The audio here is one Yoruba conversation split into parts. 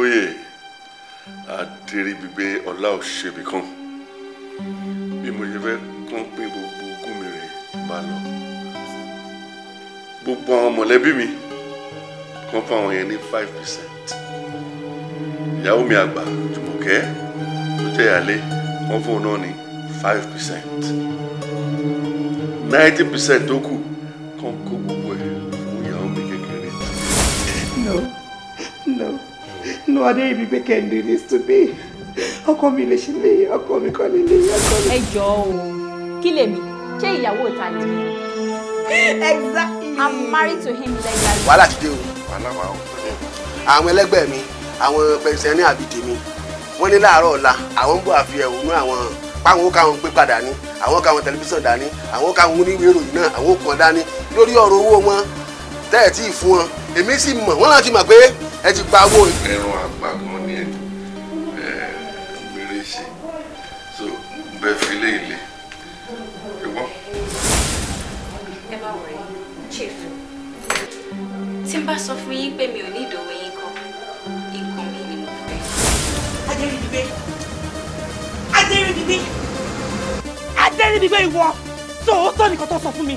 Olóyè Adéríbigbé Ọlá Òṣèbìkan, bí mo ṣe fẹ́ kán pín gbogbo ogún mi rè bá lọ, gbogbo àwọn mọ̀lẹ́bí mi kán fáwọn yẹn ní 5%. Ìyàwó mi àgbà Jùmọ̀kẹ́ tó jẹ́ ìyálé wọ́n fún un náà ní 5%. 90% tó kù kán kó gbogbo ẹ̀ fún ìyàwó mi kékeré. No, no, no, Adéríbigbé can do this to me. Ọkọ mi lè ṣe lè, ọkọ mi kọ́ lè lè, ọkọ mi. Ẹ jọ̀ọ́ o, kí lèmi? Ṣé ìyàwó ìta ni? Exactly. I'm married to him legally. Wàhálà ti dé o. Wàhálà wà o. Àwọn ẹlẹgbẹ́ mi, àwọn pẹ̀sẹ̀ní àbí tèmi, wọ́n ní láàárọ̀ ọ̀la àwọn ń bọ̀ àfi ẹ̀hónú àwọn páwọn ó káwọn gbé padà ní, àwọn káwọn tẹlifíṣàn dání, àwọn káwọn oníwèé ìròyìn náà, àwọn ó kàn dání lórí ọ̀rọ̀ owó wọn tẹ́ ẹ̀ tí ì fún wọn. Èmi sì mọ̀, wọ́n náà ti mọ̀ pé ẹ ti gba owó. Ẹran àgbà kan ní ẹ gbére ṣe, so bẹ́ẹ̀ fi lé ilé ṣùgbọ́n. Ẹ má worry, Chief. Tí n bá sọ fún yín pé mi ò ní ìdòwò yín kan, nǹkan mi ni mo fẹ́. Adéríbigbé, Adéríbigbé, Adéríbigbé ìwọ, tó o tọ́ nìkan tó sọ fún mi.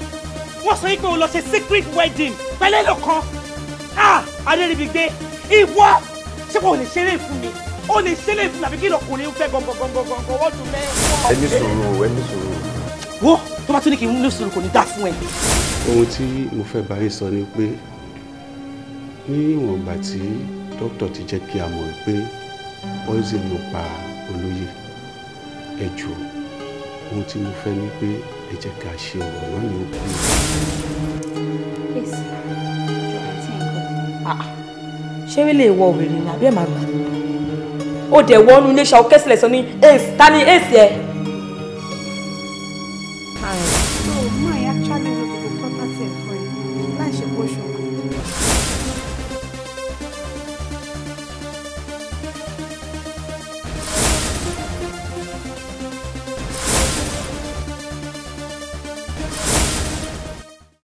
Wọ́n sọ yín pé o lọ ṣe secret wedding pẹ̀lú ẹlòkan. Ah, Adéríbigbé, ìwọ, ṣé kò lè ṣeré fún mi? O lè ṣeré fún mi àbí kí lọkùnrin ń fẹ́ gangan wọ́n dùn mẹ́rin. Ẹ ní sùúrù, ẹ ní sùúrù. Wo, tó bá tún ní kí n ní sùúrù kò ní dá fún ẹ. Ohun tí mo fẹ́ bá yín sọ ni pé ní ìwọ̀n ìgbà tí dókítà ti jẹ́ kí a mọ̀ pé poison ló pa olóyè, ẹ jọ̀ọ́, ohun tí mo fẹ́ ni pé ẹ jẹ́ ká ṣe ọ̀rọ̀ náà ní òkú. Please, jọ̀ọ́. Ṣé wí lè wọ òwèrè ni àbí ẹ̀ máa gbà? Ó dẹ̀ wọnú ilé ṣe ọkẹ́ sílẹ̀ sọ ní ace, ta ni ace ẹ?